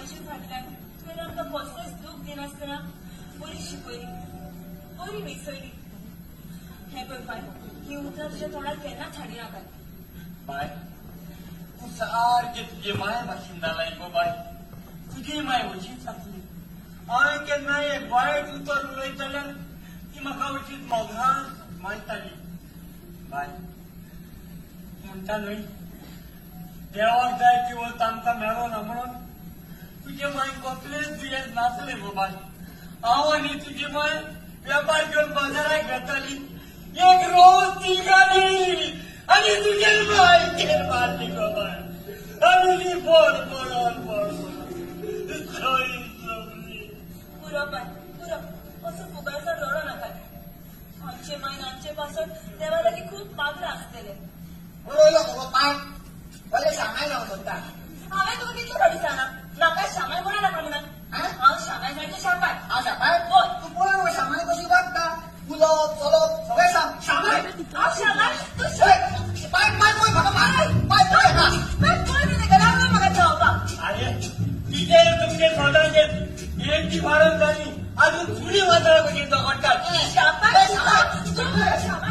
आमचे फाटल्यान तुवें आमकां कसलेंच दूख दिनासतना बरी शिकयली, बरी मिसयली. हें पळय बाय, ही उतरां तुज्या तोंडार केन्नाच हाडिनाका. बाय, तूं सारकें तुजे माय भाशेन जालाय गो बाय. तुजी माय अशीच आसली. हांवें केन्नाय एक वायट उतर उलयत जाल्यार ती म्हाका अशीच मोगान मायताली. बाय, म्हणटा न्हय, देवाक जाय ती वस्त आमकां मेळना म्हणून तुजे मायन कसलेंच दुयेंस नासलें गो बाय. हांव आनी तुजी माय वेपार घेवन बाजाराक वेताली. एक रोज तिगांनी आनी तुजे मायचेर मारली गो बाय. आनी ती पड पडोन पड पडोन सोंपली. पुरो बाय, पुरो, असो फुगारसाण रडो नाका. आमचे मायन आमचे पासत देवा लागीं खूब मागलां आसतलें. उडयलो गो पाय, व्हडलें शामाय जावंक सोदता. हांवें तुका कितले फावटी सांगलां, म्हाका शामाय म्हणा नाका म्हणून. हांव शामाय जाणटे शापाय. हांव शापाय? हय. तूं पळय गो शामाय कशी वागता, उलोवप चलप सगळें शामाय. हांव शामाय, तूं पाय पाय पळय म्हाका मार, पाय पळय. पाय पळय न्ही लागलो म्हाका धांवपाक. अरे तिचेर तुमचे स्वताचेर एक ती फारन जाली, अजून फुडी वादळा कशी दगडटात. शापाय, शामाय.